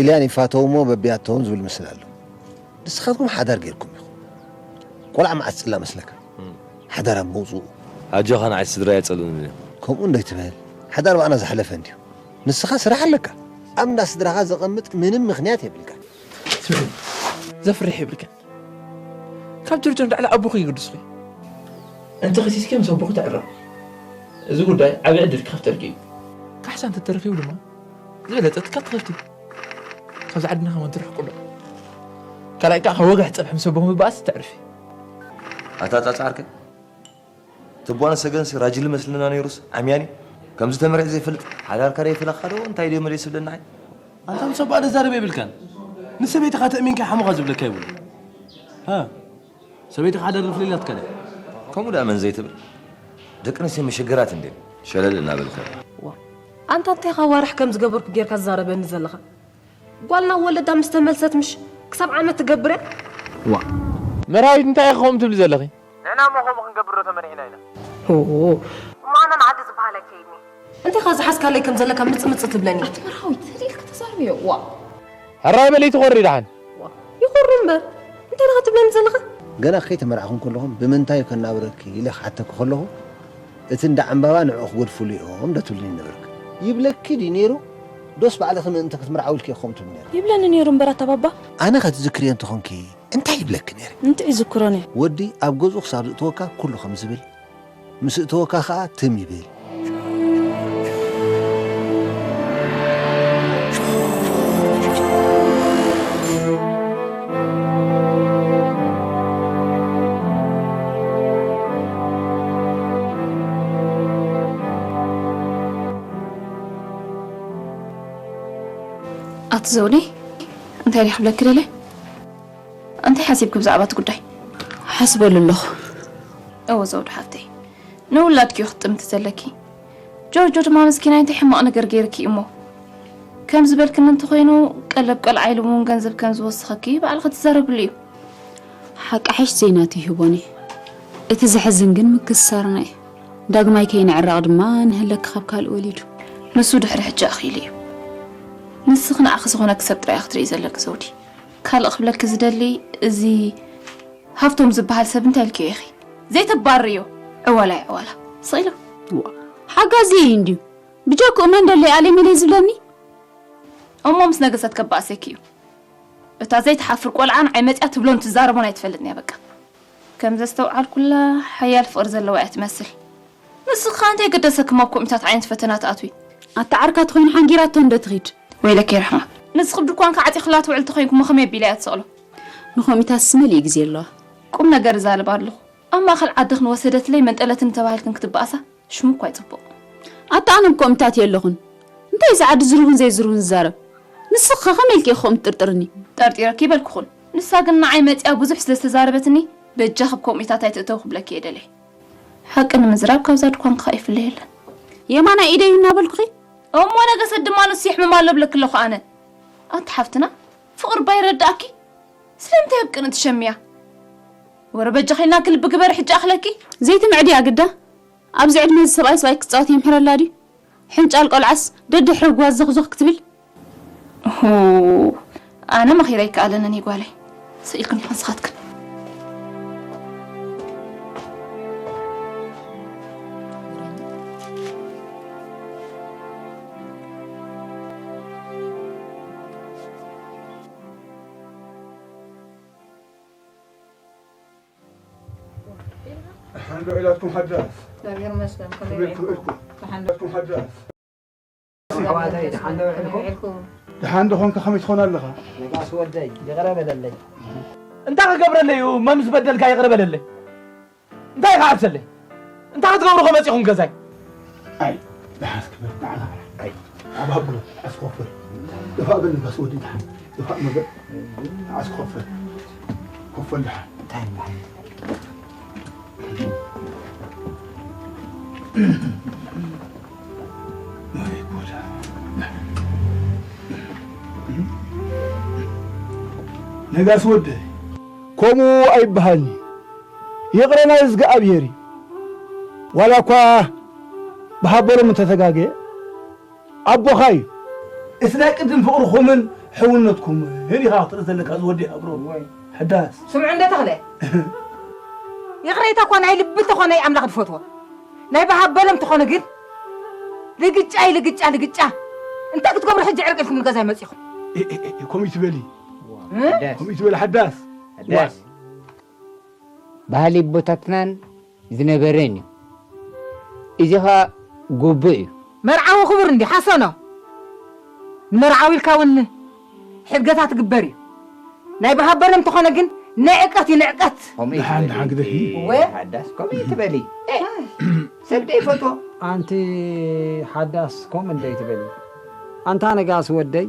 ኢልያን ይፋተው እሞ በቢያተውን ዝብል ምስል ኣሎ። ንስኻትኩም ሓዳር ጌርኩም ኢኹም። ቆልዓ መዓስ ጽላ መስለካ? ሓዳር ኣብ መውጽኡ። ኣጆኻ ንዓይ ስድራ የጸሉን እዮም። ከምኡ እንዶ ይትበል። ሓዳር ባዕና ዝሓለፈ እንድዩ። ንስኻ ስራሕ ኣለካ። ኣብ እንዳ ስድራኻ ዘቐምጥ ምንም ምኽንያት የብልካ። ዘፍርሕ የብልካን። ካብ ጆርጆ ንላዕሊ ኣቦኺ ይግድስኺ። እንተ ኸሲስኪ ምስ ኣቦኺ ተዕረቑ። እዚ ጉዳይ ዓብዪ ዕድል ክኸፍተልኪ እዩ። ካሕሳ እንተተረኺቡ ድማ ዝበለጸ ትካል ትኸፍቲ። ካብዚ ዓድና ከማን ትርሕቁ ኣሎ። ካልኣይ ከዓ ካብ ወግሒ ጸብሒ ምስ ኣቦኺ ምባኣስ ተዕርፊ። ኣታ ጻጻዕርከ ትቧነ ሰገንሲ ራጅሊ መስልና ነይሩስ ዓምያኒ ከምዚ ተመሪዕ ዘይፈልጥ ሓዳርካ ደይፈለኻ ዶ እንታይ ድዮ መለይ ስብለና ዓይ ኣንታ ምስ ኣቦኣ ደዛረብ የብልካን። ንሰበይትኻ ተእሚንካ ሓሙኻ ዝብለካ የብሉ። ሃ ሰበይትኻ ሓዳር ንፍለይላትካ ድያ? ከምኡ ደኣ መን ዘይትብል ደቂ ኣንስትዮ መሸገራት እንድየን ሸለል እናበልካ ኣንታ እንታይ ኻዋርሕ ከም ዝገበርኩ ጌርካ ዝዛረበኒ ዘለኻ? ጓልና ወለዳ ምስ ተመልሰት ምሽ ክሳብ ዓመት ትገብር እያ? ዋ መርሃዊት እንታይ ኢኺ ከምኡ ትብሊ ዘለኺ? ንሕና እሞ ከምኡ ክንገብር ዶ ተመሪሕና ኢና? እሞ ኣነ ንዓዲ ዝበሃል ኣይከይድን እየ። እንታይ ኢኻ ዝሓዝካለይ ከም ዘለካ ምጽምጽ ትብለኒ? ኣቲ መርሃዊት ሰዲድካ ተዛረብዮ ዋ። ሕራይ በሊ ትኾሪ ደሓን። ይኹሩ እምበር እንታይ ኢኻ ትብለኒ ዘለኻ? ገና ከይተመርዓኹ እንከለኹም ብምንታይ እዩ ከናብረኪ ኢለ ክሓተኪ ከለኹ እቲ እንዳ ዕምባባ ንዕኡ ክገድፍሉ እዮም ዶ ትብልኒ ነበርክ? ይብለኪ ድዩ ነይሩ? ዶስ ባዕልኺ ምእንቲ ክትምርዓዊ ኢልኪ ኢኺ ከምኡ ትብሊ ነይርኪ? ይብለኒ ነይሩ እምበር ኣታ ባባ። ኣነ ከትዝክርዮ እንተኾንኪ እንታይ ይብለኪ ነይረ? እንታይ ይዝክሮ ነይረ? ወዲ ኣብ ገዝኡ ክሳብ ዝእትወካ ኩሉ ከም ዝብል፣ ምስ እእተወካ ኸኣ ትም ይብል። ኣቲ ዘውዲ እንታይ ድየ ክብለኪ ደልየ? እንታይ ሓሲብኪ ብዛዕባ እቲ ጉዳይ? ሓስበሉ ኣለኹ። እወ ዘውዲ ሓፍተይ፣ ንውላድኪ እዩ ክትጥምቲ ዘለኪ። ጆርጆ ድማ ምስኪናይ እንታይ ሕማቕ ነገር ገይርኪ እዩ እሞ? ከም ዝበልክኒ እንተኾይኑ ቀለብ ቆልዓ ኢሉ እውን ገንዘብ ከም ዝወሰኸኪ ባዕልኺ ትዛረብሉ እዩ። ሓቃሕሽ ዘይናቱ ይህቦን እየ። እቲ ዘሕዝን ግን ምክስሳርና እዩ። ዳግማይ ከይንዕረቕ ድማ ንህለኪ ካብ ካልእ ወሊዱ። ንሱ ድሕሪ ሕጂ ኣኺሉ እዩ። ንስኺ ንዓኺ ዝኾነኪ ሰብ ጥራይ ኢኺ ክትርኢ ዘለኪ ዘውዲ። ካልእ ክብለኪ ዝደሊ፣ እዚ ሃፍቶም ዝበሃል ሰብ እንታይ ኢልክዮ ኢኺ? ዘይተባርርዮ። ዕዋላ እዩ ዕዋላ። ስቕ ኢሉ። ሓጋዚ እዩ እንድዩ። ብጀክኡ መን ደለይ ኣሌ መለይ ዝብለኒ? እሞ ምስ ነገሰት ከባእሰኪ እዩ። እታ ዘይትሓፍር ቆልዓ ንዓይ መጺኣ ትብሎን ትዛረቦን ኣይትፈልጥን እያ በቃ። ከም ዘስተውዓልኩላ ሓያል ፍቕሪ ዘለዋ እያ ትመስል። ንስኺ ኸኣ እንታይ ገደሰኪ ኣብ ከምኡታት ዓይነት ፈተና ትኣትዊ? ኣታ ዓርካ ተኾይኑ ሓንጊራቶ እንዶ ትኺድ። ወይለኪ ርሕማ። ንስኺ ኣብ ድኳንኪ ዓጺኽላ ትውዕሊ ተኾይንኪ እሞ ከመይ ኣቢላ እያ ትሰቕሎ? ንኸምኡታትስ መሊኡ ግዜ ኣለዋ። ቁም ነገር እዛረብ ኣለኹ። ኣብ ማእኸል ዓዲ ክንወሰደትለይ መንጠለትኒ ተባሂልክን ክትበኣሳ ሽሙ እኳ ኣይጽቡቕ። ኣታ ኣነ ኣብ ከምኡታት የለኹን። እንታይ እዚ ዓዲ ዝርቡን ዘይዝርቡን ዝዛረብ? ንስኺ ኸ ከመይ ኢልኪ ኢኺ ከምኡ ትጥርጥርኒ? ጠርጢረኪ ኣይበልኩኹን። ንሳ ግን ንዓይ መጺኣ ብዙሕ ስለ ዝተዛረበትኒ በጃኺ ኣብ ከምኡታት ኣይትእተዊ ክብለኪ እየ ደልየ። ሓቂ ንምዝራብ ካብዛ ድኳን ክኸኣ ይፍለ የለን። የማናይ ኢደይ እናበልኩኺ? እሞ ነገሰት ድማ ንሱ የሕምም ኣሎ እብለኪ ኣለኹ ኣነ። ኣንቲ ሓፍትና፣ ፍቕሪ እባ ይረድኣኪ። ስለምንታይ ኣብ ቅንኢ ትሸምያ? ወረ በጃኺ ኢልናኪ ልቢ ግበሪ ሕጂ ኣኽለኪ። ዘይትምዕድያ ግዳ። ኣብዚ ዕድመ እዚ ሰብኣይ ሰብኣይ ክጻወት የምሕረላ ድዩ? ሕንጫል ቆልዓስ ደድሕሪ ጓዝ ዞኽዞኽ ክትብል። ሁ፣ ኣነ መኺረ ኣይከኣለንን እዩ ጓለይ። ስኢልክን ኢኽን ንስኻትክን። ደሓን ዶ ኢላትኩም ሓዳስ? እግዚኣብሔር ይመስገን። ከመይ ከመይ ውዒልኩም? ውዒልኩም? ደሓን ዶ? ኣሕዋተይ፣ ደሓን ዶ ውዒልኩም? ደሓን ዶ ኾንካ ከመይ ትኾን ኣለኻ? ነጋስ ወደይ፣ ይቕረ በለለይ። እንታይ ክገብረለይ እዩ? መን ምስ በደልካ ይቕረ በለለይ? እንታይ ክሓርሰለይ? እንታይ ክትገብሩ ከ መጺኹም ገዛይ? ኣይ፣ ደሓን እስኪ በል፣ ንዓኻ። ኣይ፣ ኣብ ሃብሎ፣ ኣስኮፍል። ደፋእ በል ንጋስ ወዲ ደሓን። ደፋእ መበል። ንዓስ ኮፈል። ኮፈል ደሓን። እንታይ እምበኣር? ወይ ጉድ። ነጋስ ወደይ። ከምኡ ኣይበሃልን። ይቕረ ናይ እዝግኣብሄር እዩ። ዋላ እኳ ብሃበሎም እንተተጋገየ፣ ኣቦኻ እዩ። እቲ ናይ ቅድም ፍቕርኹምን ሕውነትኩም ሄሪኻ ክትርኢ ዘለካ ዝወዲ ኣብሮ። እወ። ሕዳስ። ስምዑ እንደ ተኽለ። ይቕሬታ እኳ ናይ ልቢ እንተኾነ ኣምላኽ ዝፈትዎ። ናይ ብሃበሎም እንተኾነ ግን ልግጫ እዩ፣ ልግጫ፣ ልግጫ። እንታይ ክትገብሩ ሕጂ ዕርቂ ኢልኩም ንገዛይ መጺኹም? እ፣ እ፣ እ፣ ከምኡ ይትበሊ። እ? ከምኡ ይትበሊ ሓዳስ። ሓዳስ። ባህሊ ኣቦታትናን ዝነበረን እዩ። እዚ ኸኣ ግቡእ እዩ። መርዓዊ ክቡር እንዲ ሓሰኖ። ንመርዓዊ ኢልካ እውን ሕድገታት ትግበር እዩ። ናይ ብሃበሎም እንተኾነ ግን ንዕቀት እዩ፣ ንዕቀት። ከምኡ እዩ ደሓን፣ ትበሊ። ደሓን ግደፊ። እወ። ሓዳስ ከምኡ እዩ ትበሊ። ኤ፣ ሰብ ደይፈትዎ። ኣንቲ ሓዳስ ከምኡ እንደይ ትበሊ። ኣንታ ነጋሲ ወደይ፣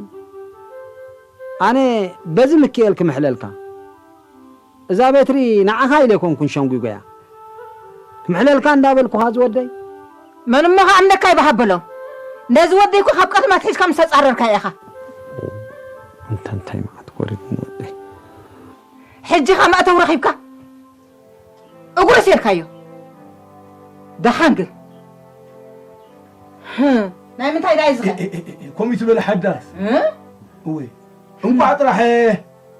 ኣነ በዚ ምክኤል ክምሕለልካ። እዛ በትሪ ንዓኻ ኢለ ኣይኮንኩን ሸንጒጎያ። ክምሕለልካ እንዳበልኩኻ ዝወደይ። መን እሞ ከኣምነካ ይበሃበሎም። ነዚ ወደይ እኮ ካብ ቀደም ኣትሒዝካ ምስ ተጻረርካዮ ኢኻ። እንተ እንታይ መዓት ወሪድኒ ወደይ። ሕጂ ኸ መእተዊ ረኺብካ? እግሩ ሴርካዮ። ደሓን ግን። ህም፣ ናይ ምንታይ ደኣ እዩ ዝኸ? እ፣ እ፣ እ፣ እ፣ ከምኡ ትበል ሓዳስ። እ? እወ። እንቋዕ ጥራሕ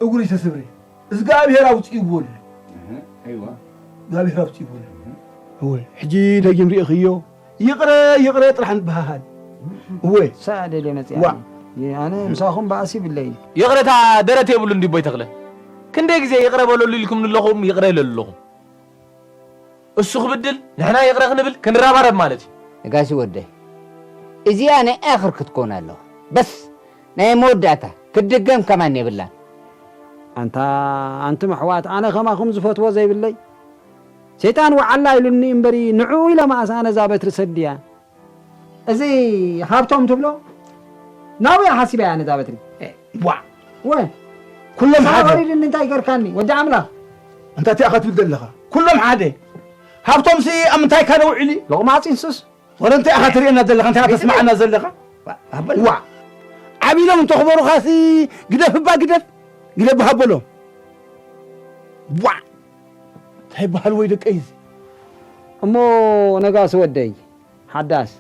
እግሩ ይተስብሪ። እዝግኣብሄር ኣውፅእዎ ኢሉ። እህ፣ ኣይዋ። እዝግኣብሄር ኣውፅእዎ ኢሉ። እህ። እወ፣ ሕጂ ደጊም ሪእኽዮ። ይቕረ፣ ይቕረ ጥራሕ ንበሃሃል። እወ። ሳደለ መፅያ። ዋ። ኣነ ምሳኹም ባእሲ ይብለይ። ይቕረታ ደረት የብሉን ድዩ ኣቦይ ተኽለ? ክንደይ ግዜ ይቕረ በለሉ ኢልኩም ንለኹም ይቕረ ኢለሉ ኣለኹ። እሱ ክብድል ንሕና ይቕረ ክንብል ክንረባረብ ማለት እዩ። ነጋሲ ወደይ፣ እዚኣ ናይ ኣኽር ክትኮን ኣለዋ። በስ ናይ መወዳእታ ክትድገም ከማን የብላን። ኣንታ ኣንቱም ኣሕዋት፣ ኣነ ከማኹም ዝፈትዎ ዘይብለይ። ሰይጣን ወዓላ ኢሉኒ እምበሪ ንዕኡ ኢለ መኣስ ኣነ እዛ በትሪ ሰድያ። እዚ ሃብቶም ትብሎ ናብያ ሓሲበያ ነዛ በትሪ። ዋ። ወ። ኩሎም ሓደ። ሳወሪድኒ እንታይ ገርካኒ? ወዲ ኣምላኽ። እንታይ እቲኣ ክትብል ዘለኻ? ኩሎም ሓደ። ሃብቶምሲ ኣብ ምንታይ ካነ ውዒሉ? ሎቕማጺ እንስስ። ወረ እንታይ ኢኻ ትርእየና ዘለኻ? እንታይ ኢኻ ተስምዓና ዘለኻ? ዋ፣ ሃበል። ዋ። ዓቢሎም እንተኽበሩኻሲ ግደፍ እባ ግደፍ። ግደፍ ሃበሎም። ዋ። እንታይ በሃል ወይ ደቀይዚ? እሞ ነጋሲ ወደይ፣ ሓዳስ፣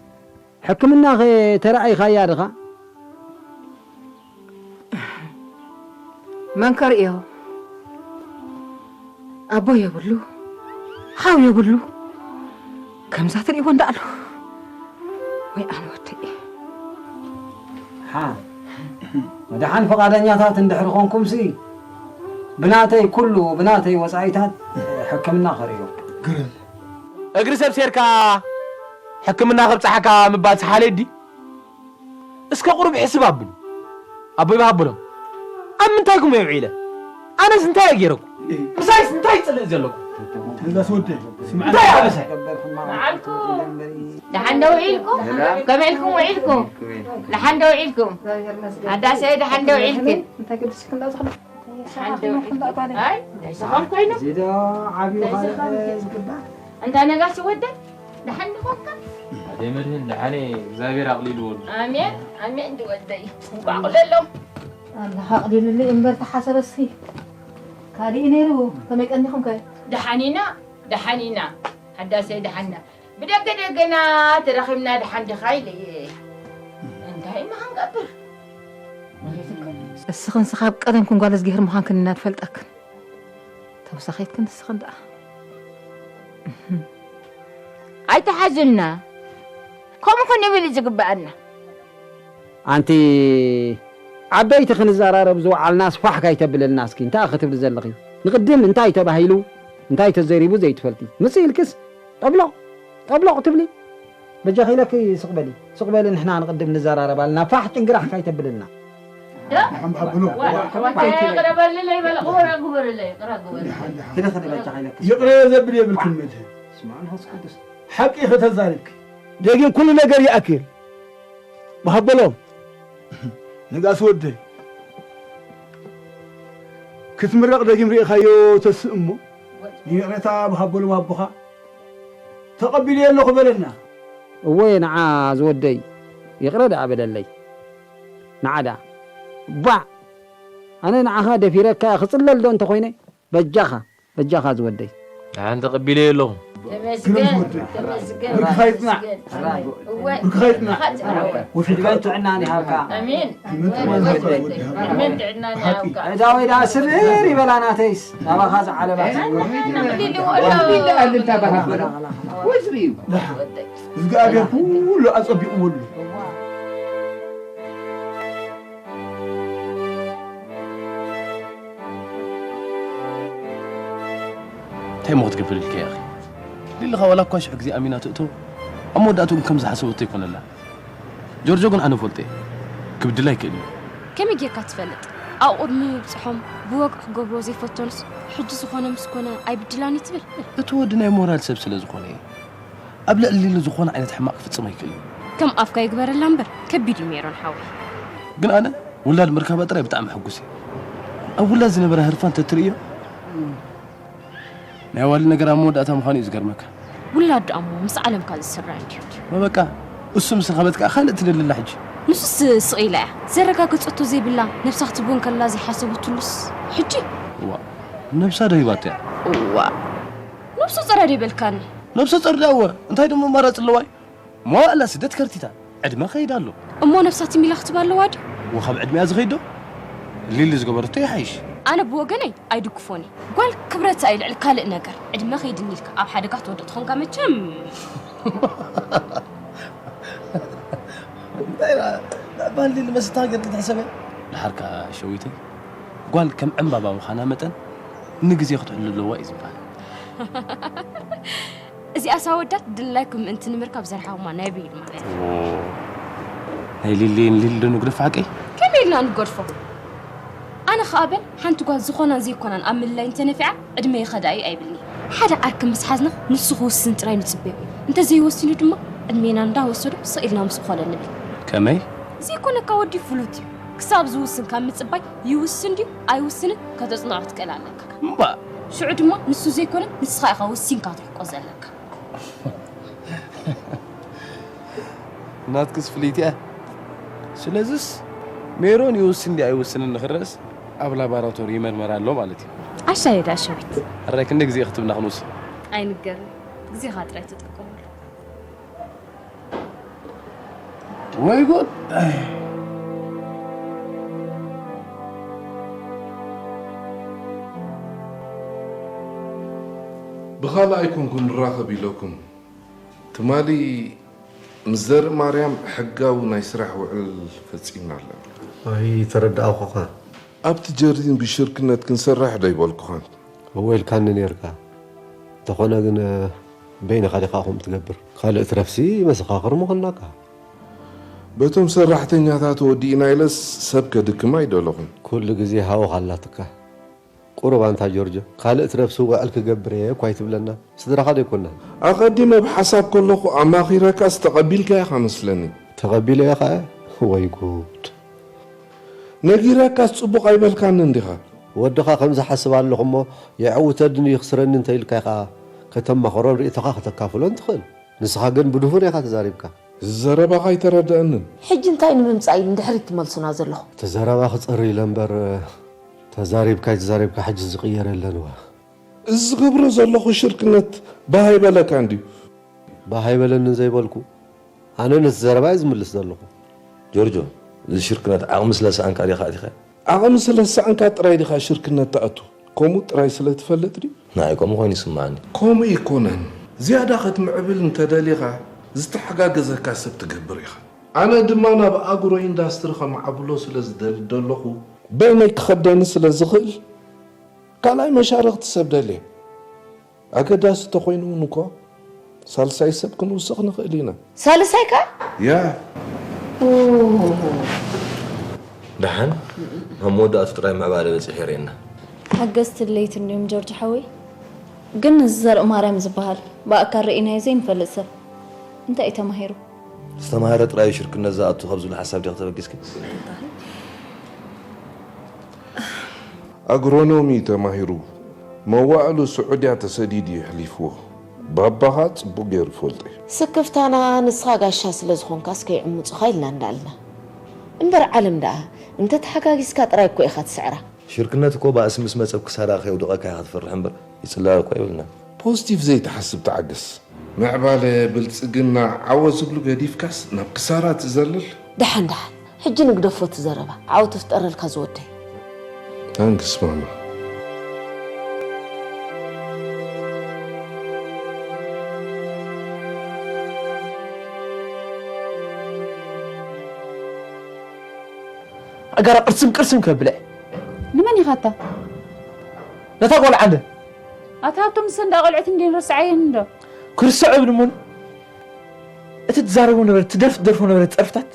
ሕክምናኸ ተራእይኻያ ድኻ? መን ከርእዮ? ኣቦ የብሉ፣ ሓው የብሉ። ከምዛ ትርእይዎ እንዳ ኣሎ። ወይ ኣነ ወደይ። ሓ፣ መድሓን ፍቓደኛታት እንድሕሪ ኾንኩምሲ፣ ብናተይ ኩሉ፣ ብናተይ ወጻኢታት ሕክምና ከርእዮ። ግርም። እግሪ ሰብ ሴርካ ሕክምና ከብጽሓካ ምባል ሰሓለ ድዩ? እስከ ቁሩብ ሕስብ ኣብሉ። ኣቦይ ብሃብሎም፣ ኣብ ምንታይኩም እየ ውዒለ? ኣነስ እንታይ እየ ገይረኩም? ምሳይስ እንታይ ይጽልእ ዘለኩም? ነጋሲ ወደይ፣ ስምዓኒ። እንታይ ኣበሳይ? መዓልኩም። ደሓን ዶ ውዒልኩም? ሰላም። ከመይ ኢልኩም ውዒልኩም? ደሓን ዶ ውዒልኩም? ኣዳሰይ፣ ደሓን ዶ ውዒልክን? እንታይ ገድስክን ዳ ዝኽእል? ደሓን ዶ ውዒልክን? ኣይ፣ እንታይ ሰኸም ኮይኑ? እዚ ዶ ዓብዩ እንታይ ካልእ ሰኸም? ዝግባእ? እንታ ነጋሲ ወደይ፣ ደሓን ዲኹምካ? ኣደይ መድህን፣ ደሓን እየ፣ እግዚኣብሔር ኣቕሊልዎ ኣሎ። ኣሜን፣ ኣሜን፣ ዝወደይ። እንቋዕ ቁለሎም። ኣምላኽ ኣቕሊሉለይ እምበር ተሓሰበሲ። ካልእ እዩ ነይሩ፣ ከመይ ቀኒኹም ከ? ደሓን ኢና፣ ደሓን ኢና። ሓዳሰይ ደሓን ኢና። ብደገ ደገና ተራኺብና ደሓን ዲኻ ኢለየ። እንታይ ኢና ክንገብር? እስኽን ስኻብ ቀደምክን ጓል እዝግሄር ምዃንክን ኢና ንፈልጠክን። ተወሳኺትክን እስኽን ደኣ። ኣይትሓዙልና። ከምኡ ክንብል እዩ ዝግብኣና። ኣንቲ ዓበይቲ ክንዘራረብ ዝወዓልናስ ፋሕ ካይተብልልና እስኪ፣ እንታይ ክትብሊ ዘለኺ? ንቕድም እንታይ ተባሂሉ፣ እንታይ ተዘሪቡ ዘይትፈልጢ። ምስ ኢልክስ ጠብሎቕ፣ ጠብሎቕ ትብሊ። በጃኺ ኢለኪ ስቕ በሊ፣ ስቕ በሊ ንሕና ንቕድም ንዘራረብ ኣለና። ፋሕ ጭንግራሕ ካይተብልልና። ዶ? ንሓም ብሎ። ዋ፣ ዋ፣ ይቕረ በልለይ በለ፣ ቁረ ግበርለይ፣ ይቕረ ግበርለይ። ክደ ክደ በጃኺ ኢለኪ። ይቕረ ዘብል የብልክን መድህን። ስማ መንፈስ ቅዱስ። ሓቂ ኢኺ ተዛሪብኪ። ደጊም ኩሉ ነገር ይኣክል። ብሃበሎም። ነጋሲ ወደይ። ክትምረቕ ደጊም ርኢኻዮ ተስእ እሞ። ይቕሬታ ብሃበሎም ኣቦኻ። ተቐቢለዮ ኣለኹ በለና። እወ ንዓ ዝወደይ። ይቕረ ደኣ በለለይ። ንዓ ደኣ። ባዕ! ኣነ ንዓኻ ደፊረካ ክጽለል ዶ እንተኾይነ? በጃኻ፣ በጃኻ ዝወደይ። ደሓን ተቐቢለዮ ኣለኹ። ተመስገን፣ ወደይ። ተመስገን፣ ብርክኻ ይጽናዕ። ተመስገን። እወ፣ ብርክኻ ይጽናዕ። ብርክኻ ይጽናዕ። ወፊርካ ዕድመን ጥዕናን ይሃብካ። ኣሜን። ዕድመን ጥዕናን ይሃብካ። ዕድመን ጥዕናን ብሓቂ። ይሃብካ። ዕዳ ወይ ደኣ ስብር ይበላ ናተይስ ናባኻ ዝዓለባ። ኣነ ቢላ ኣለታ በሃ። ወዝሪ እዩ። እግዚኣብሔር ኩሉ ኣጸቢቕዎ ኣሎ። እንታይ እሞ ክትገብር ኢልካ ኢኺ? ሊሊ ኸኣ ዋላ እኳ ሽሕ ግዜ ኣሚና ትእቶ፣ ኣብ መወዳእትኡ ግን ከም ዝሓሰበቶ ኣይኮነላን። ጆርጆ ግን ኣነ እፈልጦ እየ። ክብድላ ኣይክእልን እዩ። ከመይ ጌርካ ትፈልጥ? ኣብ ቅድሚ ምብጽሖም ብወግዒ ክገብርዎ ዘይፈተኑስ ሕጂ ዝኾነ ምስ ኮነ ኣይብድላን እዩ ትብል? እቲ ወዲ ናይ ሞራል ሰብ ስለ ዝኾነ እዩ። ኣብ ልዕሊ ሊሊ ዝኾነ ዓይነት ሕማቕ ክፍጽም ኣይክእልን እዩ። ከም ኣፍካ ይግበረላ እምበር ከቢድ እዩ ሜሮን ሓወይ። ግን ኣነ ውላድ ምርካባ ጥራይ ብጣዕሚ ሕጉስ እየ። ኣብ ውላድ ዝነበራ ህርፋን ተትርእዮ ናይ ኣዋልድ ነገር ኣብ መወዳእታ ምዃኑ እዩ ዝገርመካ። ውላድ ደኣ እሞ ምስ ዓለምካ ዝስራዕ እንድዩ። መበቃ እሱ ምስ ረኸበት ከኣ ካልእ ትደልላ ሕጂ። ንሱስ ስቕ ኢላ እያ ዘረጋገጸቶ ዘይብላ ነብሳ ክትቦ እንከላ ዘይሓሰበትሉስ ሕጂ። እዋ ነብሳ ዶ ሂባቶ እያ? እዋ ነብሱ ጸረ ዶ ይበልካኒ? ነብሰ ጸር ደኣ እወ እንታይ ደሞ ኣማራጺ ኣለዋ? መዋእላ ስደት ከርቲታ ዕድመ ከይዳ ኣሎ። እሞ ነብሳ ትም ኢላ ክትብ ኣለዋ ድዩ? ወኻብ ዕድሚኣ ዝኸይድ ዶ? ሊሊ ዝገበረቶ ይሓይሽ። ኣነ ብወገነይ ኣይድግፎን እየ። ጓል ክብረታ እዩ ልዕሊ ካልእ ነገር። ዕድመ ከይድኒ ኢልካ ኣብ ሓደጋ ትወድቕ ተኾንካ መቸም። እንታይ ደኣ፣ ምዕባል ሊሊ መሰታ ጌርኪ ትሕሰበ? ደሓርካ ሸዊተይ፣ ጓል ከም ዕምባባ ምዃና መጠን ንግዜ ክትሕሉ ኣለዋ እዩ ዝበሃል። እዚኣስ ኣወዳት ድላይኩም ምእንቲ ንምርካብ ዘርሓኹማ ናይ ብይድ ማለት እዩ። ናይ ሊሊን ሊሊ ዶ ንግደፎ ሓቀይ? ከመይ ኢልና ንገድፎ? ኣነ ኸኣ በል ሓንቲ ጓል ዝኾናን ዘይኮናን ኣብ ምልላይ እንተነፊዓ ዕድመ ይኸዳ እዩ ኣይብልኒ። ሓደ ዓርኪ ምስ ሓዝና ንሱ ክውስን ጥራይ ንጽበዮ። እንተዘይወሲኑ ድማ ዕድሜና እንዳወሰዶ ስቕ ኢልና ምስ ኾለ ንብል። ከመይ? ዘይኮነካ ወዲ ፍሉጥ እዩ። ክሳብ ዝውስን ካብ ምጽባይ ይውስን ድዩ ኣይውስንን ከተጽንዖ ክትክእል ኣለካ። እምባእ! ሽዑ ድማ ንሱ ዘይኮነ ንስኻ ኢኻ ወሲንካ ክትሕቆ ዘለካ። ናትክስ ፍልይቲ እያ። ስለዝስ ሜሮን ይውስን ድዩ ኣይውስንን ንኽረእስ ኣብ ላባራቶሪ ይመርመር ኣሎ ማለት እዩ። ዓሻ እየ ደኣ ሸዊት። ሕራይ ክንደይ ግዜ ክትብና ክንውስን? ኣይንገርን። ግዜኻ ጥራይ ተጠቀመሉ። ወይ ጉድ! ብኻልእ ኣይኮንኩን ንራኸብ ኢለኩም። ትማሊ ምስ ዘርእማርያም ሕጋዊ ናይ ስራሕ ውዕል ፈጺምና ኣለና። ኣይተረድኣኹኻን። ኣብቲ ጀርዲን ብሽርክነት ክንሰርሕ ዶ ኣይበልኩኻን? እወ ኢልካኒ ነይርካ። እንተኾነ ግን በይንኻ ዲኻ ከምኡ ትገብር? ካልእ ትረፍሲ መሰኻኽር ምኾንናካ። በቶም ሰራሕተኛታት ወዲእና ኢለስ ሰብ ከድክም ኣይደለኹን። ኩሉ ግዜ ሃወኽ ኣላትካ። ቁሩብ ኣንታ ጆርጆ፣ ካልእ ትረፍሲ ውዕል ክገብር እየ እኳ ኣይትብለና። ስድራኻ ዶ ኣይኮንናን? ኣቐዲመ ብሓሳብ ከለኹ ኣማኺረካስ ተቐቢልካዮ ኢኻ መስለኒ። ተቐቢለዮ ኸኣ? ወይ ጉድ! ነጊረካስ ጽቡቕ ኣይበልካንን ዲኻ? ወድኻ ከምዚ ሓስብ ኣለኹ እሞ የዕውተኒ የኽስረኒ እንተ ኢልካ ኢኻ ከተማኽሮን ርእይቶኻ ከተካፍሎን ትኽእል። ንስኻ ግን ብድፉን ኢኻ ተዛሪብካ። እዚ ዘረባኻ ኣይተረድኣንን። ሕጂ እንታይ ንምምጻእ እዩ ንድሕሪት ትመልሱና ዘለኹም? እቲ ዘረባ ክጸሪ ኢለ እምበር ተዛሪብካ ኣይተዛሪብካ ሕጂ ዝቕየር የለን እወ። እዚ ዝገብሮ ዘለኹ ሽርክነት ባህ ኣይበለካን ድዩ? ባህ ኣይበለንን ዘይበልኩ ኣነ ነቲ ዘረባ እየ ዝምልስ ዘለኹ። ጆርጆ፣ እዚ ሽርክነት ዓቕሚ ስለ ዝሰኣንካ ዲኻ ኣቲኻዮ? ዓቕሚ ስለ ዝሰኣንካ ጥራይ ዲኻ ሽርክነት ትኣቱ? ከምኡ ጥራይ ስለ ትፈልጥ ድዩ? ንዓይ ከምኡ ኮይኑ ይስምዓኒ። ከምኡ ኣይኮነን። ዝያዳ ክትምዕብል እንተ ደሊኻ ዝተሓጋገዘካ ሰብ ትገብር ኢኻ። ኣነ ድማ ናብ ኣግሮ ኢንዳስትሪ ከማዕብሎ ስለ ዝደሊ ደለኹ በይነይ ክኸብደኒ ስለ ዝኽእል ካልኣይ መሻርኽቲ ሰብ ደልየ። ኣገዳሲ ተኾይኑ እውን እኮ ሳልሳይ ሰብ ክንውስኽ ንኽእል ኢና። ሳልሳይ ከኣ? ያ። ደሓን ኣብ መወዳእቱ ጥራይ ምዕባለ በጺሑ የርእየና። ሓገዝቲ ድለይቲ እንድዮም ጆርጅ ሓወይ። ግን እዚ ዘርእማርያም ዝበሃል ብኣካል ርኢናዮ ዘይንፈልጥ ሰብ እንታይ እዩ ተማሂሩ? ዝተማህረ ጥራይ እዩ ሽርክነት ዝኣቱ ካብ ዝብል ሓሳብ ዲኺ ተበጊስኪ? ኣግሮኖሚ ተማሂሩ መዋእሉ ስዑድያ ተሰዲዱ እዩ ኣሕሊፍዎ። ባባ ኸኣ ጽቡቕ ገይሩ ይፈልጦ እዩ። ስክፍታና ንስኻ ጋሻ ስለ ዝኾንካስ ከይዕምጹኻ ኢልና እንዳኣልና። እምበር ዓለም ደኣ እንተ ተሓጋጊዝካ ጥራይ እኮ ኢኻ ትስዕራ። ሽርክነት እኮ ባእሲ ምስ መጸ ኣብ ክሳዳ ከየውድቐካ ኢኻ ትፈርሕ እምበር ይጽላእ እኮ ኣይብልናን። ፖዚቲቭ ዘይትሓስብ ተዓገስ። ምዕባለ፣ ብልጽግና፣ ዓወት ዝብሉ ገዲፍካስ ናብ ክሳራ ትዘልል? ደሓን ደሓን፣ ሕጂ ንግደፎ እቲ ዘረባ። ዓወት ይፍጠረልካ ዝወደይ። ታንክስ ማማ። ኣጋራ ቅርስም ቅርስም ከብለ። ንመን ኢኻ ኣታ? ነታ ቆልዓ እንደ። ኣታ ሃብቶም ንሰን ደኣ ቆልዑት እንድየን ረስዓየን እንዶ? ክርስዖ እብል እሞ እቲ ትዛረቦ ነበረ፣ ትደርፍ ትደርፎ ነበረ ጸርፍታት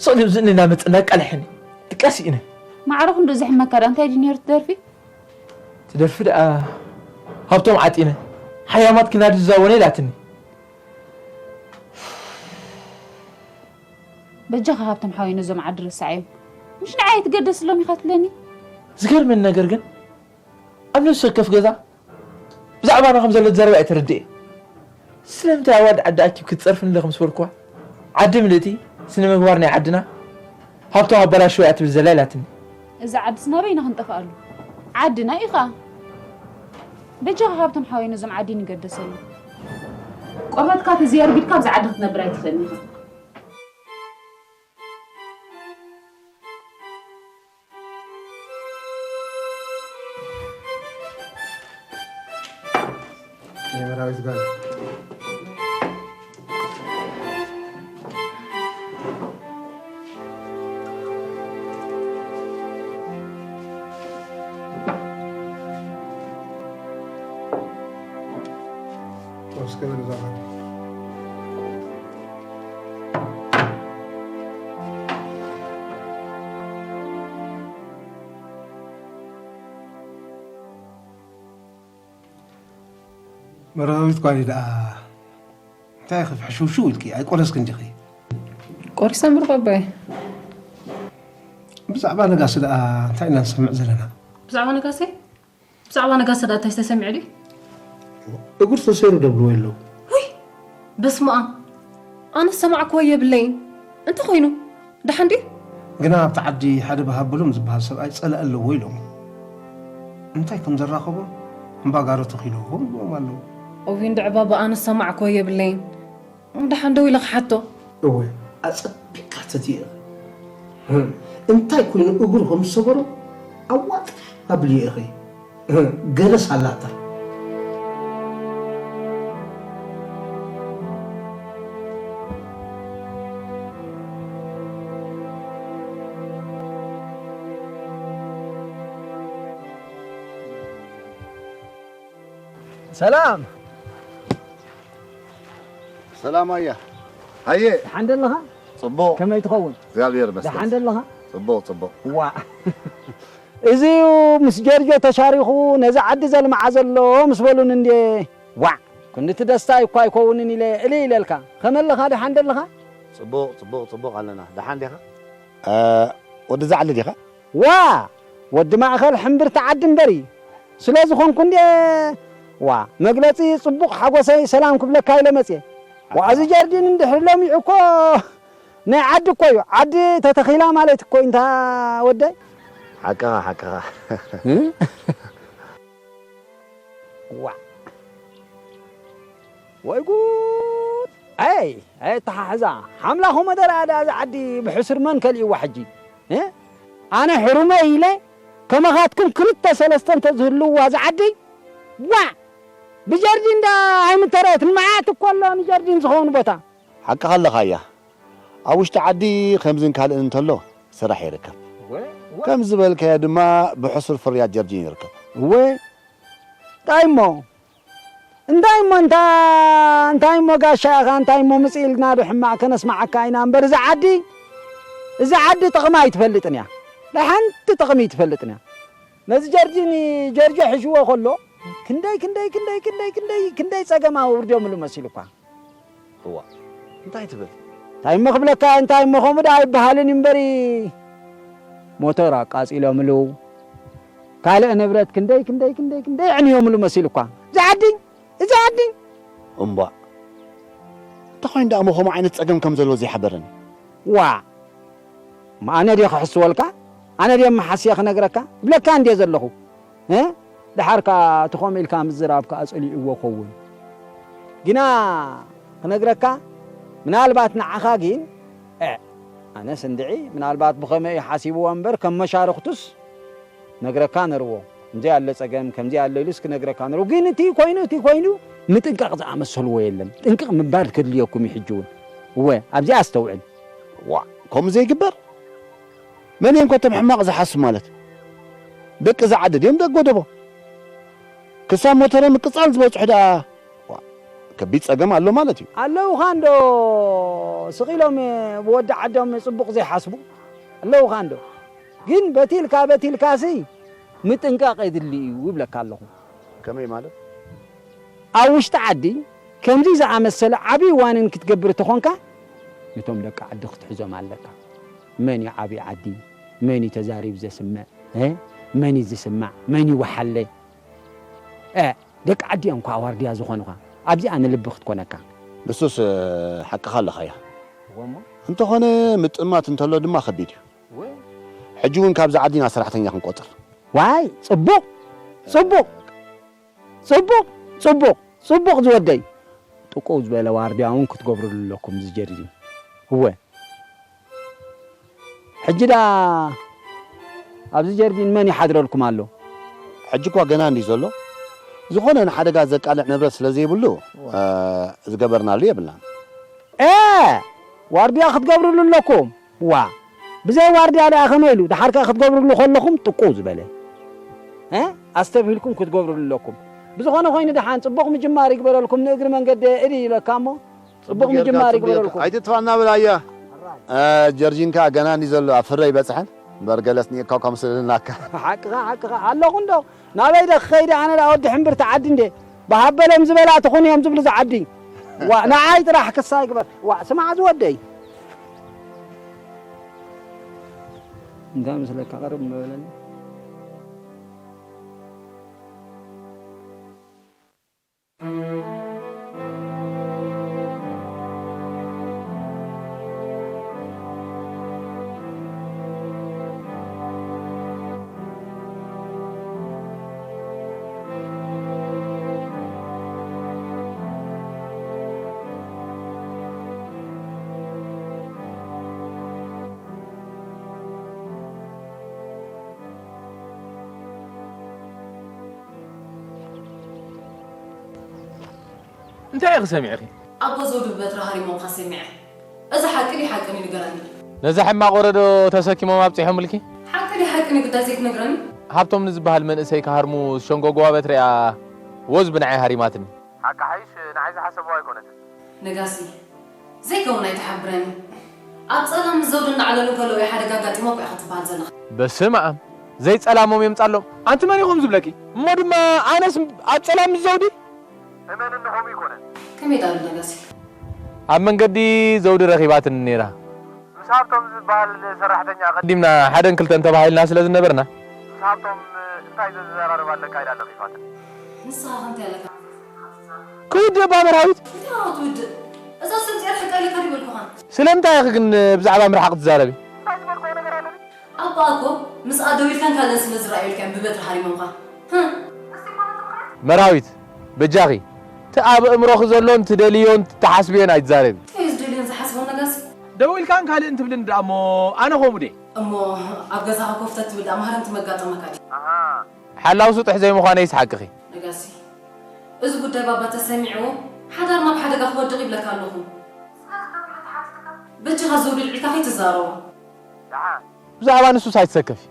ስቕ ኢሉ ዝእኒ እናመጸ እናቃልሐኒ። ድቃስ ኢነ። ማዕረ ክንዱ ዘሕመካ ደኣ እንታይ ድዩ ነይሩ ትደርፊ? ትደርፊ ደኣ ሃብቶም ዓጢነ። ሓያማት ክናዲ ዝዛወነ ኢላትኒ። በጃኻ ሃብቶም ሓወይ ነዞም ዓዲ ረስዓዮም። ምሽ ንዓይ ትገደስሎም ኢኻ ትብለኒ? ዝገርመኒ ነገር ግን ኣብ ነፍሲ ወከፍ ገዛ ብዛዕባና ከም ዘሎ ዝዛረብ ኣይተረድኤ። ስለምንታይ ኣዋልድ ዓዲ ኣኪብ ክትጸርፍኒ ኢለ ከም ዝበልኩዋ፣ ዓዲ ምልእቲ ስነ ምግባር ናይ ዓድና ሃብቶም ኣበላሽዎ እያ ትብል ዘላ ኢላትኒ። እዛ ዓድስ ናበይ ኢና ክንጠፍኣሉ? ዓድና ኢኻ። በጃኻ ሃብቶም ሓወይ ነዞም ዓዲ ንገደሰሉ። ቆርበትካ ተዘየርጊድካ ኣብዚ ዓዲ ክትነብር ኣይትኽእልን ኢኻ። የመራዊት ጋር እስከ በል እዛ ጋር መራዊት ጓል ደኣ እንታይ ኢኺ ፍሕሽውሽው ኢልኪ? ኣይቆረስክን ዲኺ? ቆሪሰ እምበር ባባይ። ብዛዕባ ነጋሲ ደኣ እንታይ ኢና ንሰምዕ ዘለና? ብዛዕባ ነጋሲ? ብዛዕባ ነጋሲ ደኣ እንታይ ተሰሚዑ ድዩ? እግሩ ተሰይሩ ደብልዎ የለዉ። ውይ! በስመ ኣብ! ኣነ ዝሰማዕክዎ የብለይን። እንተኾይኑ፣ ደሓን ድዩ? ግና ኣብቲ ዓዲ ሓደ ብሃበሎም ዝበሃል ሰብኣይ ጸላኢ ኣለዎ ኢሎም። እንታይ ከም ዘራኸቦም እምባጋሮ ተኺልዎም ይብልዎም ኣለዉ። እውይ እንድዒ ባባ ኣነ ዝሰማዕክዎ የብለይን። ደሓን ደው ኢለ ክሓቶ። እወ፣ ኣጸቢቕካ ተትየ። እንታይ ኮይኑ እግሩ ከም ዝሰበሮ ኣዋጥሕ ኣብልዮ ኢኺ። ገለስ ኣላታ። ሰላም። ሰላም ኣያ። ሃየ። ደሓን ደለኻ? ጽቡቕ። ከመይ ትኸውን? እግዚኣብሔር ይመስገን። ደሓን ደለኻ? ጽቡቕ፣ ጽቡቕ። ዋ። እዚ እዩ ምስ ጀርጆ ተሻሪኹ ነዚ ዓዲ ዘልምዓ ዘሎ ምስ በሉኒ እንድየ። ዋዕ። ክንድቲ ደስታ እኳ ኣይከውንን ኢለ እልይ ኢለልካ። ከመይ ኣለኻ? ደሓን ደለኻ? ጽቡቕ፣ ጽቡቕ፣ ጽቡቕ ኣለና። ደሓን ዲኻ? እ፣ ወዲ እዛ ዓዲ ዲኻ? ዋ! ወዲ ማእኸል ሕምብርቲ ዓዲ እምበሪ። ስለ ዝኾንኩ እንድየ፣ ዋ፣ መግለጺ ጽቡቕ ሓጎሰይ ሰላም ክብለካ ኢለ መጽየ። ዋ፣ እዚ ጀርዲን እንድሕሪ ለሚዑ እኮ ናይ ዓዲ እኮ እዩ። ዓዲ ተተኺላ ማለት እኮ እዩ፣ እንታ ወደይ። ሓቅኻ፣ ሓቅኻ። እ? ዋ። ወይ ጉድ! ኣይ፣ ኣየተሓሕዛ። ሓምላኹ መደራ እዳ እዛ ዓዲ ብሕሱር መን ከልእዋ ሕጂ? እ? ኣነ ሕሩመይ ኢለ ከማኻትኩም ክልተ ሰለስተ እንተ ዝህልውዋ እዛ ዓዲ፣ ዋ! ብጀርዲን ዳ ኣይምተረየትን፣ መዓት እኮ ኣሎ ንጀርዲን ዝኸውን ቦታ። ሓቅኻ ኣለኻ እያ። ኣብ ውሽጢ ዓዲ ከምዝን ካልእን እንተሎ ስራሕ ይርከብ። ወ-፣ ወ-፣ ከም ዝበልካዮ ድማ ብሕሱር ፍርያት ጀርዲን ይርከብ። እወ፣ እንታይ እሞ? እንታይ እሞ እንታ-፣ እንታይ እሞ ጋሻ ኢኻ? እንታይ እሞ ምጽእ ኢልና ዶ ሕማቕ ከነስምዓካ ኢና እምበር፣ እዛ ዓዲ፣ እዛ ዓዲ ጥቕማ ኣይትፈልጥን እያ። ናይ ሓንቲ ጥቕሚ ኣይትፈልጥን እያ። ነዚ ጀርጂን፣ ጀርጆ ሒዝዎ ከሎ፣ ክንደይ፣ ክንደይ፣ ክንደይ፣ ክንደይ፣ ክንደይ፣ ክንደይ ጸገም ኣውርዶምሉ መሲሉኳ። እዋ፣ እንታይ ትብል? እንታይ እሞ ክብለካ፣ እንታይ እሞ ከምኡ ደኣ ኣይበሃልን እዩ እምበሪ፣ ሞተር ኣቃጺሎምሉ፣ ካልእ ንብረት ክንደይ፣ ክንደይ፣ ክንደይ፣ ክንደይ ኣዕንዮምሉ መሲሉኳ። እዚ ዓዲ፣ እዚ ዓዲ። እምቧእ። እንተኾይኑ ደኣ እሞ ከምኡ ዓይነት ጸገም ከም ዘለዎ ዘይሓበረኒ። ዋ፣ እሞ ኣነ ድየ ክሕስወልካ? ኣነ ድየ መሓስየ ክነግረካ? ብለካ እንድየ ዘለኹ። እ? ደሓር ከኣ እቲ ከምኡ ኢልካ ምዝራብ ከኣ ጸሊእዎ ኸውን። ግና ክነግረካ፣ ምናልባት ንዓኻ ግን፣ እ፣ ኣነስ እንድዒ፣ ምናልባት ብኸመይ እዩ ሓሲብዎ እምበር፣ ከም መሻርኽቱስ ነግረካ ነርዎ። ከምዚ ያለ ጸገም፣ ከምዚ ያለ ኢሉስ ክነግረካ ነርዎ። ግን እቲ ኮይኑ፣ እቲ ኮይኑ፣ ምጥንቃቕ ዝኣመሰልዎ የለን። ጥንቅቕ ምባል ከድልየኩም እዩ ሕጂ እውን። እወ፣ ኣብዚኣ ኣስተውዕል። ዋ፣ ከምኡ ዘይግበር? መን እዮም ከቶም ሕማቕ ዝሓስቡ ማለት? ደቂ እዛ ዓዲ ድዮም ደቂ ጎደቦ? ክሳብ ሞተረ ምቅጻል ዝበጽሑ ደኣ፣ ዋ፣ ከቢድ ጸገም ኣሎ ማለት እዩ። ኣለውኻ እንዶ ስቕ ኢሎም ብወዲ ዓዶም ጽቡቕ ዘይሓስቡ? ኣለውኻ እንዶ? ግን በቲልካ በቲልካሲ ምጥንቃቕ የድሊ እዩ ይብለካ ኣለኹ። ከመይ ማለት? ኣብ ውሽጢ ዓዲ ከምዚ ዝኣመሰለ ዓብዪ ዋኒን ክትገብር ተኾንካ፣ ነቶም ደቂ ዓዲ ክትሕዞም ኣለካ። መን እዩ ዓብዪ ዓዲ? መን እዩ ተዛሪቡ ዘስምዕ? እ? መን እዩ ዝስማዕ? መን እዩ ወሓለ? እ፣ ደቂ ዓዲ እዮም ከኣ ዋርድያ ዝኾኑኻ። ኣብዚኣ ንልቢ ክትኮነካ። ንሱስ፣ እ፣ ሓቅኻ ኣለኻያ። እወ እሞ? እንተኾነ ምጥማት እንተሎ ድማ ከቢድ እዩ። እወ። ሕጂ እውን ካብዚ ዓዲ ኢና ሰራሕተኛ ክንቆጽር። ዋይ፣ ጽቡቕ፣ ጽቡቕ፣ ጽቡቕ፣ ጽቡቕ፣ ጽቡቕ ዝወደይ። ጥቁው ዝበለ ዋርድያ እውን ክትገብርሉ ኣለኩም እዚ ጀርዲን። እወ። ሕጂ ደኣ ኣብዚ ጀርዲን መን ይሓድረልኩም ኣሎ? ሕጂ እኳ ገና እንድዩ ዘሎ። ዝኾነ ንሓደጋ ዘቃልዕ ንብረት ስለ ዘይብሉ፣ እ፣ ዝገበርናሉ የብልናን። ኤ! ዋርድያ ክትገብርሉ ኣለኩም። ዋ! ብዘይ ዋርድያ ደኣ ከመይ ኢሉ? ደሓር ከኣ ክትገብርሉ ከለኹም ጥቁው ዝበለ። እ? ኣስተብሂልኩም ክትገብርሉ ኣለኩም። ብዝኾነ ኮይኑ ደሓን ጽቡቕ ምጅማር ይግበረልኩም። ንእግሪ መንገዲ እዲ ኢለካ እሞ ጽቡቕ ምጅማር ይግበረልኩም። ኣይትጥፋእና በል ኣያ። እ፣ ጀርጂን ከኣ ገና እንድዩ ዘሎ፣ ኣብ ፍረ ኣይበጽሐን። እምበር ገለስ ንኢካ ከም ስእልናካ። ሓቅኻ፣ ሓቅኻ። ኣለኹ እንዶ። ናበይ ዶ ክኸይድ ኣነ ደኣ ወዲ ሕምብርቲ ዓዲ እንዴ። ብሃበሎም ዝበላ ትኹን እዮም ዝብሉ ዝዓዲ። ዋ፣ ንዓይ ጥራሕ ክሳይ ግበር። ዋ፣ ስማዕ ዝወደይ። እንታይ መስለካ? ቀርብ መበለኒ። እንታይ ኢኺ ሰሚዕኺ? ኣቦ ዘውዱ ብበትሪ ሃሪሞምካ ሰሚዐ። እዚ ሓቂ ድዩ ሓቂ እዩ ንገረኒ። ነዛ ሕማቕ ወረዶ ተሰኪሞም ኣብጺሖምልኪ? ሓቂ ድዩ ሓቂ ንግዳይ ዘይትነግረኒ? ሃብቶም ንዝበሃል መንእሰይ ክሃርሙ ዝሸንጎጎዋ በትሪያ ወዝ ብንዓይ ሃሪማትኒ። ሓቂ ሓይሽ ንዓይ ዝሓሰብዋ ኣይኮነትን። ነጋሲ፣ ዘይከውን ኣይትሓብረኒ። ኣብ ጸላም ምስ ዘውዱ እናዕለሉ ከለዉ እዩ ሓደጋ ኣጋጢሞም እኮ ኢኻ ትበሃል ዘለኻ። በስመ ኣብ! ዘይጸላሞም የምጻሎም። ኣንቲ መን ኢኹም ዝብለኪ? እሞ ድማ ኣነስ ኣብ ጸላም ምስ ዘውዲ? እመንኒ፣ ከምኡ ኣይኮነን። ከመይ ዳሉ ነጋሲ? ኣብ መንገዲ ዘውዲ ረኺባትኒ ነይራ። ምስ ሃብቶም ዝበሃል ሰራሕተኛ ቀዲምና ሓደን ክልተን ተባሂልና ስለ ዝነበርና። ምስ ሃብቶም እንታይ ዘዘራርብ ኣለካ ኢላ ለኺፋትኒ። ንስኻ ከ እንታይ ኣለካ? ክውድእ እባ መርሃዊት። እንታይ ኢኻ ትውድእ? እዛ ሰብ እዚኣ ትሕቃ ኢለካ ዲበልኩኻ? ስለምንታይ ኢኺ ግን ብዛዕባ ምርሓቕ ትዛረቢ? እንታይ ዝበልኩዎ ነገር ኣሎ ድዩ? ኣቦኣ እኮ ምስኣ ደው ኢልካን ካልእን ስለ ዝረኣዩ ኢልካ እዮም ብበትሪ ሃሪሞምኻ። ህም። መርሃዊት፣ በጃኺ፣ እቲ ኣብ ኣእምሮኺ ዘሎን ትደልዮን ትሓስብዮን ኣይትዛረቢ። እንታይ እዩ ዝደልዮን ዝሓስቦን ነጋሲ? ደው ኢልካን ካልእን ትብልኒ ደኣ እሞ ኣነ ከምኡ ድየ? እሞ ኣብ ገዛኻ ኮፍተት ትብል ደኣ ማህረምቲ መጋጠመካ ድዩ? ኣሃ። ሓላው ስጡሕ ዘይምዃነይስ ሓቅኺ። ነጋሲ፣ እዚ ጉዳይ ባባ ተሰሚዕዎ፣ ሓዳር ናብ ሓደጋ ክወድቕ ይብለካ ኣለኹ። በጃኻ ዘውዲ ልዒልካ ከይትዛረቦ። ደሓን። ብዛዕባ ንሱስ ኣይትሰከፊ።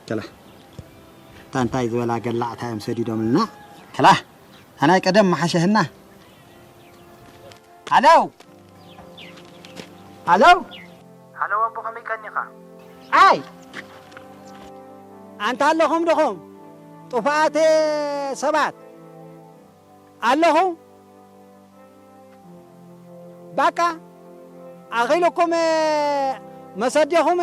ከላ፣ እታ እንታይ ዝበላ ገላዕታ እዮም ሰዲዶምልና። ከላ፣ ኣናይ ቀደም መሓሸህና። ሃለው! ሃለው! ሃለው ኣቦ፣ ከመይ ቀኒኻ? ኣይ! ኣንታ ኣለኹም ዲኹም? ጥፉኣት ሰባት ኣለኹም? ባቃ ኣኺሉኩም፣ መሰዴኹም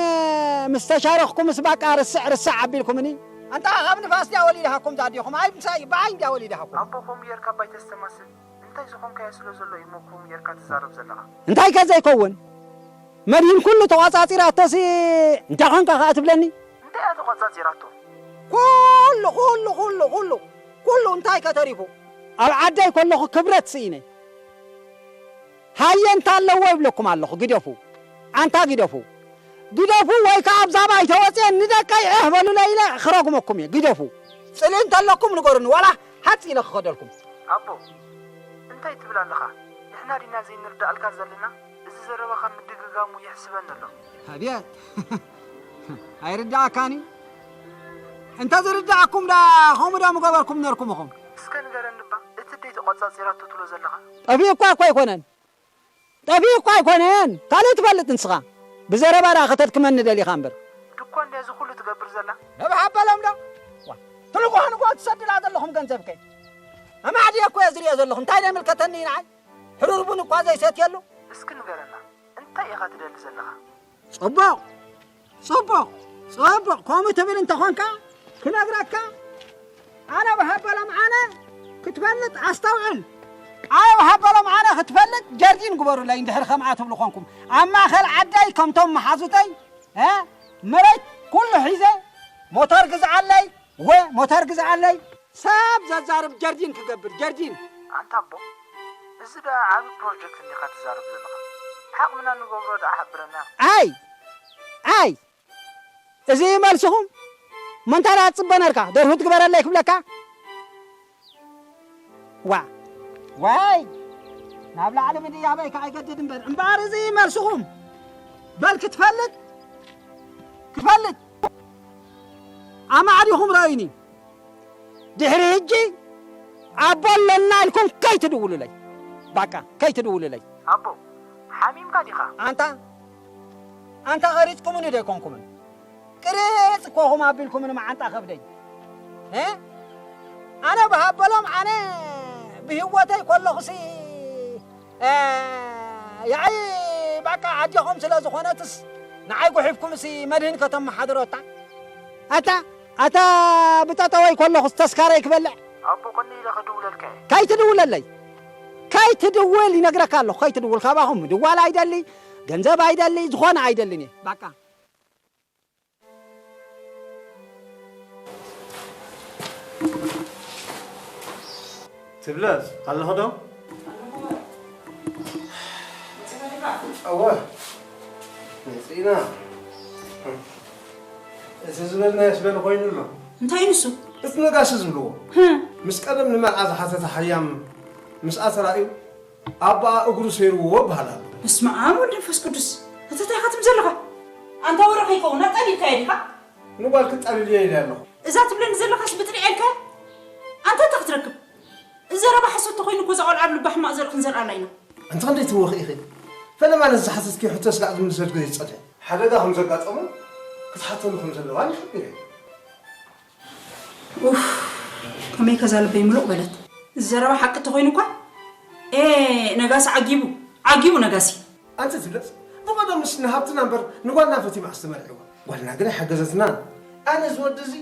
ምስ ተሻረኽኩምስ ባቃ ርስዕ ርስዕ ኣቢልኩምኒ። ኣንታ ካብ ንፋስ ድያ ወሊድሃኩም እዛ ኣዴኹም? ኣይ ምሳይ ብዓይ እንድያ ወሊድሃኩም። ኣቦ ከምኡ ጌርካ እባ ኣይተስተማስል። እንታይ ዝኾንካዮ ስለ ዘሎ እዩ እሞ ከምኡ ጌርካ ትዛረብ ዘለኻ? እንታይ ከ ዘይከውን? መድሂን ኩሉ ተቖጻጺራቶሲ እንታይ ኾንካ ከኣ ትብለኒ? እንታይ እያ ተቖጻጺራቶ? ኩሉ፣ ኩሉ፣ ኩሉ፣ ኩሉ፣ ኩሉ እንታይ ከ ተሪፉ? ኣብ ዓደይ ከለኹ ክብረት ስኢነ። ሃየ እንተ ኣለዎ ይብለኩም ኣለኹ፣ ግደፉ። ኣንታ ግደፉ። ግደፉ ወይ ከኣ ኣብዛ ባይታ ወጽየ ንደቀይ ዕህ በሉለይ ኢለ ክረግመኩም እየ። ግደፉ። ጽልኢ እንተለኩም ንገሩኒ፣ ዋላ ሃጽ ኢለ ክኸደልኩም። ኣቦ፣ እንታይ ትብል ኣለኻ? ንሕና ዲና ዘይንርድኣልካ ዘለና? እዚ ዘረባኻ ምድግጋሙ የሕስበኒ ኣሎ። ኣቤት! ኣይርድኣካን እዩ? እንተ ዝርድኣኩም ደኣ ከምኡ ዶ ምገበርኩም ነርኩም ኢኹም? እስከ ንገረኒ እባ፣ እቲ ደይ ተቖጻጺራቶ ትብሎ ዘለኻ? ጠፊእኳ እኮ ኣይኮነን። ጠፊእኳ ኣይኮነን። ካልእ ትፈልጥ ንስኻ። ብዘረባ ደኣ ከተድክመኒ ደሊኻ እምበር። ድኳ እንድያ እዚ ኩሉ ትገብር ዘላ? ነብሓ በሎም ዶ? ዋ፣ ትልቁ ንጎ ትሰድላ ዘለኹም ገንዘብ ከ? ኣማዕድየ እኮ እየ ዝርእዮ ዘለኹ። እንታይ ደምልከተኒ ንዓይ? ሕሩር ቡን እኳ ዘይሰትየሉ። እስኪ ንገረና፣ እንታይ ኢኻ ትደሊ ዘለኻ? ጽቡቕ፣ ጽቡቕ፣ ጽቡቕ። ከምኡ ትብል እንተኾንካ ክነግረካ፣ ኣነ ብሃበሎም ኣነ ክትፈልጥ ኣስተውዕል። ኣነ ብሃበሎም ኣነ ክትፈልጥ ጀርዲን ግበሩለይ፣ እንድሕር ከምኣ ትብሉ ኾንኩም። ኣብ ማእከል ዓደይ ከምቶም መሓዙተይ፣ እ፣ መሬት ኩሉ ሒዘ፣ ሞተር ግዝኣለይ፣ ወ፣ ሞተር ግዝኣለይ። ሰብ ዘዛርብ ጀርዲን ክገብር፣ ጀርዲን። ኣንታ ኣቦ፣ እዚ ደኣ ዓቢ ፕሮጀክት እንዲኻ ትዛረብ ዘለኻ። ብዓቕምና ንገብሮ ደኣ ሓብረና። ኣይ፣ ኣይ፣ እዚ እዩ መልስኹም? እሞ እንታይ ደኣ ትጽበ ነርካ? ደርሁ ትግበረለይ ክብለካ? ዋ፣ ዋይ፣ ናብ ላዕሊ ምድያበይ ከኣ ይገድድ እምበር። እምበኣር እዚ እዩ መልስኹም? በል ክትፈልጥ፣ ክፈልጥ። ኣማዕዲኹም ረእዩኒ። ድሕሪ ሕጂ ኣቦ ኣለና ኢልኩም ከይትድውሉለይ። ባቃ፣ ከይትድውሉለይ። ኣቦ፣ ሓሚምካ ዲኻ? ኣንታ፣ ኣንታ ቐሪጽኩምኒ ዶ ኣይኮንኩምን? ቅርጽ እኮኹም ኣቢልኩምኒ መዓንጣ ከብደይ። እ? ኣነ ብሃበሎም ኣነ ብህይወተይ ከለኹሲ፣ እ፣ ያዒ፣ ባቃ፣ ኣዴኹም ስለ ዝኾነትስ ንዓይ ጉሒፍኩምሲ መድህን ከተመሓድሮታ። ኣታ፣ ኣታ ብጠጠወይ ከለኹስ ተስካረይ ክበልዕ? ኣቦ፣ ቀኒ ኢለ ክድውለልካ እየ። ከይትድውለለይ። ከይትድውል ይነግረካ ኣለኹ፣ ከይትድውል። ካባኹም ምድዋል ኣይደሊ፣ ገንዘብ ኣይደሊ፣ ዝኾነ ኣይደልን እየ። ባቃ። ትብለጽ ኣለኹ ዶ? እወ፣ መጺእና። እቲ ዝበልናዮስ በል ኮይኑ ኣሎ። እንታይ ንሱ? እቲ ነጋሲ ዝብልዎ። ህም። ምስ ቀደም ንመርዓ ዝሓተተ ሃያም ምስኣ ተራእዩ፣ ኣቦኣ እግሩ ሰይርዎ በሃል ኣሎ። በስመ ኣብ ወወልድ ወመንፈስ ቅዱስ። እቲ እንታይ ኢኻ ትብል ዘለኻ? ኣንታ ወረ ከይከውን ኣጣሊልካዮ ዲኻ? ንጓል ክጣልልዮ ኢለ ኣለኹ። እዛ ትብለኒ ዘለኻስ ብጥሪዕ ኢልካያ? ኣንታ እንታይ ክትረክብ? እዚ ዘረባ ሓሶት ተኾይኑ እኮ እዛ ቆልዓ ኣብ ልባ ሕማቕ ዘርኢ ክንዘርኣላ ኢና። ኣንቲ ክንደይ ትህወኺ ኢኺ? ፈለማ ነዚ ዝሓተትክዮ ሕቶ ስጋዕ ዝምልሰልኩ ዘይጸንሐ። ሓደጋ ከም ዘጋጠሞ ክትሓተኒ ከም ዘለዋ ይሕብር እየ። ኡፍ፣ ከመይ ከዛ ልበይ ምሉቕ በለት። እዚ ዘረባ ሓቂ ተኾይኑ እኳ፣ ኤ፣ ነጋሲ ዓጊቡ፣ ዓጊቡ ነጋሲ። ኣንቲ ትብለጽ፣ ብቐደምስ ንሃብትና እምበር ንጓልና ፈትዩ መዓስ ተመርዒዋ። ጓልና ግን ኣይሓገዘትናን። ኣነ እዚ ወዲ እዚ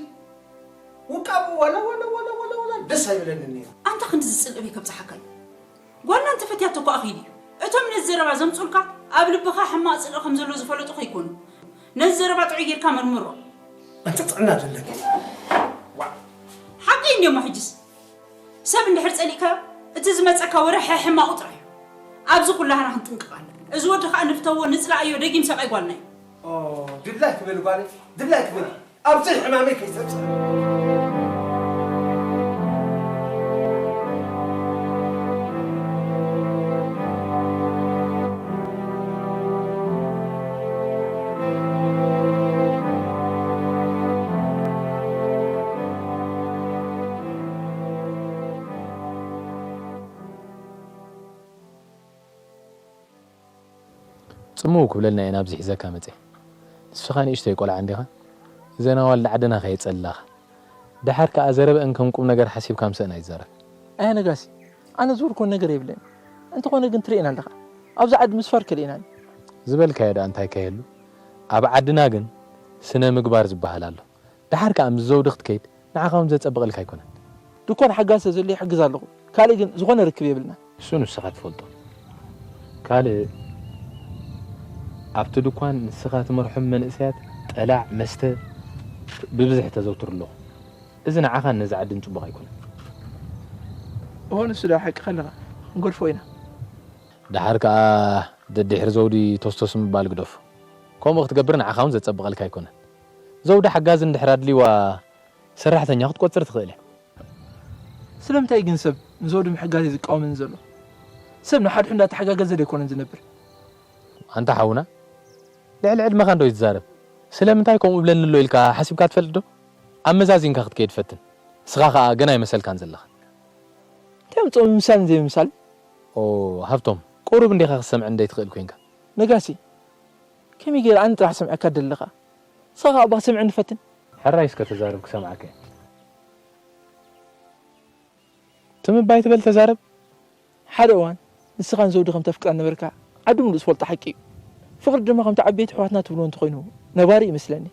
ውቃቡ ዋላ፣ ዋላ፣ ዋላ፣ ዋላ፣ ዋላ ደስ ኣይብለንን ነይሩ። ኣንታ ክንድዚ ጽልኢ ኣበይ ከብጽሓካ እዩ? ጓልና እንተፈትያቶ እኮ ኣኺሉ እዩ። እቶም ነዚ ዘረባ ዘምጹልካ ኣብ ልብኻ ሕማቕ ጽልኢ ከም ዘሎ ዝፈለጡ ከይኮኑ። ነዚ ዘረባ ጥዑይ ጌርካ መርምሮ። ኣንተ ጥዕና ደለኪ። ዋእ። ሓቀይ እንድዮሞ ሕጅስ። ሰብ እንድሕር ጸሊእካዮ፣ እቲ ዝመጸካ ወረ ሕሕማቑ ጥራይ እዩ። ኣብዚ ኩላህና ክንጥንቀቕ ኣለና። እዚ ወዲ ኸኣ ንፍተዎ፣ ንጽላኣዮ፣ ደጊም ሰብኣይ ጓልና እዩ። ኦ፣ ድላይ ክበል ጓለይ፣ ድላይ ክበል። ኣብ ዘይሕማመይ ከይተብጽሕ። ጽምው ክብለልና እየ ናብዚ ሒዘካ መጽየ። ንስኻ ንእሽተይ ቆልዓ እንዲኻ፣ እዘን ኣዋልድ ዓድና ከየጸልላኻ። ደሓር ከኣ ዘረበአን ከም ቁም ነገር ሓሲብካ ምሰአን ኣይትዛረብ። ኣያ ነጋሲ፣ ኣነ ዝብርኮ ነገር የብለይን። እንተኾነ ግን ትርእየን ኣለኻ። ኣብዚ ዓዲ ምስፋር ከሊእናኒ። ዝበልካዮ ደኣ እንታይ ከየሉ? ኣብ ዓድና ግን ስነ ምግባር ዝበሃል ኣሎ። ደሓር ከኣ ምስ ዘውዲ ክትከይድ ንዓኻ እውን ዘጸብቐልካ ኣይኮነን። ድኳን ሓጋዝ ተዘሎ ይሕግዝ ኣለኹ። ካልእ ግን ዝኾነ ርክብ የብልና። እሱ ንስኻ ትፈልጦ። ካልእ ኣብቲ ድኳን ንስኻ ትመርሖም መንእሰያት ጠላዕ መስተ ብብዝሒ ተዘውትሩ ኣለኹ። እዚ ንዓኻን ነዚ ዓድን ጽቡቕ ኣይኮነን። እሆ ንሱ ዳ ሓቂ ከለኻ ንገድፎ ኢና። ደሓር ከኣ ደድሕሪ ዘውዲ ቶስቶስ ምባል ግደፎ። ከምኡ ክትገብር ንዓኻ እውን ዘጸብቐልካ ኣይኮነን። ዘውዲ ሓጋዝ እንድሕር ኣድልይዋ ሰራሕተኛ ክትቆጽር ትኽእል እያ። ስለምንታይ ግን ሰብ ንዘውዲ ምሕጋዝ እዩ ዝቃወመኒ ዘሎ? ሰብ ንሓድሑ እንዳተሓጋገዘ ዶ ኣይኮነን ዝነብር? ኣንታ ሓውና፣ ልዕሊ ዕድመኻ እንዶ እዩ ዝዛረብ። ስለምንታይ ከምኡ ብለኒ ኣሎ ኢልካ ሓሲብካ ትፈልጥ ዶ? ኣመዛዚንካ ክትከይድ ፈትን። ንስኻ ኸኣ ገና ኣይመሰልካን ዘለኻ። እንታይ ኣምጽኦ ምምሳልን ዘይምምሳልን? ኦ፣ ሃብቶም፣ ቁሩብ እንዲኻ ክትሰምዐኒ ዘይትኽእል ኮይንካ። ነጋሲ፣ ከመይ ገይረ ኣነ ጥራሕ ሰምዐካ ደለኻ? ንስኻ ኸኣ እባ ክትሰምዐኒ ፈትን። ሕራይ እስከ ተዛረብ ክሰምዓካ እየ። ትም እባ ኣይትበል ተዛረብ። ሓደ እዋን ንስኻ ንዘውዲ ከም ተፍቅራ ነበርካ ዓዲ ምሉእ ዝፈልጦ ሓቂ እዩ። ፍቕሪ ድማ ከምቲ ዓበይቲ ኣሕዋትና ትብልዎ እንተኾይኑ ነባሪ ይመስለኒ።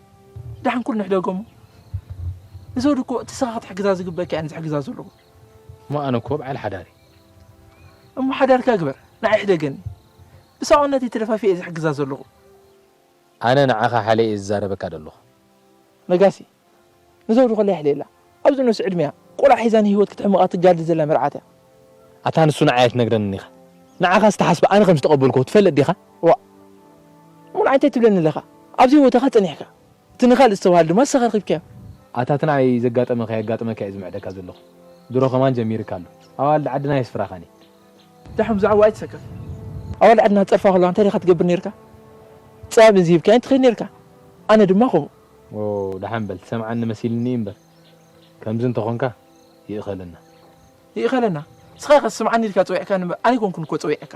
ደሓን ኩሉ ንሕደጎ እሞ። ንዘውዲ እኮ እቲ ንስኻ ክትሕግዛ ዝግበኣካ እየ ኣነ ዝሕግዛ ዘለኹ። እሞ ኣነ እኮ በዓል ሓዳር እየ። እሞ ሓዳርካ ግበር፣ ንዓይ ሕደገኒ። ብሳዋነተይ ተደፋፊአ እየ ዝሕግዛ ዘለኹ። ኣነ ንዓኻ ሓልየ እየ ዝዛረበካ ዘለኹ። ነጋሲ፣ ንዘውዲ ከላ የሕልየላ። ኣብዚ ንኡስ ዕድሚኣ ቆልዓ ሒዛ ንህይወት ክትሕምቓ ትጋድል ዘላ መርዓት እያ። ኣታ ንሱ ንዓይ ኣይትነግረንን ኢኻ። ንዓኻስ ትሓስባ ኣነ ከም ዝተቐበልኩ ትፈልጥ ዲኻ? ዋእ፣ እሞ ንዓይ እንታይ ትብለኒ ኣለኻ? ኣብዚ ህይወትኻ ጸኒሕካ። እቲ ንኻልእ ዝተባህለ ድማ ንስኻ ረኺብካዮ። ኣታ እቲ ንዓይ ዘጋጠመ ከየጋጥመካ እየ ዝምዕደካ ዘለኹ። ድሮ ከማን ጀሚርካ ኣሎ። ኣዋልድ ዓድና የስፍራኻን እየ። ደሓን ብዛዕባ ኣይትሰከፍ። ኣዋልድ ዓድና ክጸርፋ ከለዋ እንታይ ዲኻ ትገብር ነይርካ? ጸባብ እንዝሂብካየን ትኸይድ ነይርካ። ኣነ ድማ ከምኡ። ኦ፣ ደሓን በል፣ ትሰምዓኒ መሲልኒ እምበር። ከምዚ እንተኾንካ፣ ይእኸለና። ይእኸለና? ንስኻ ኢኻ ትስምዓኒ ኢልካ ጸዊዕካኒ እምበር፣ ኣነ ኣይኮንኩን እኮ ጸዊዐካ።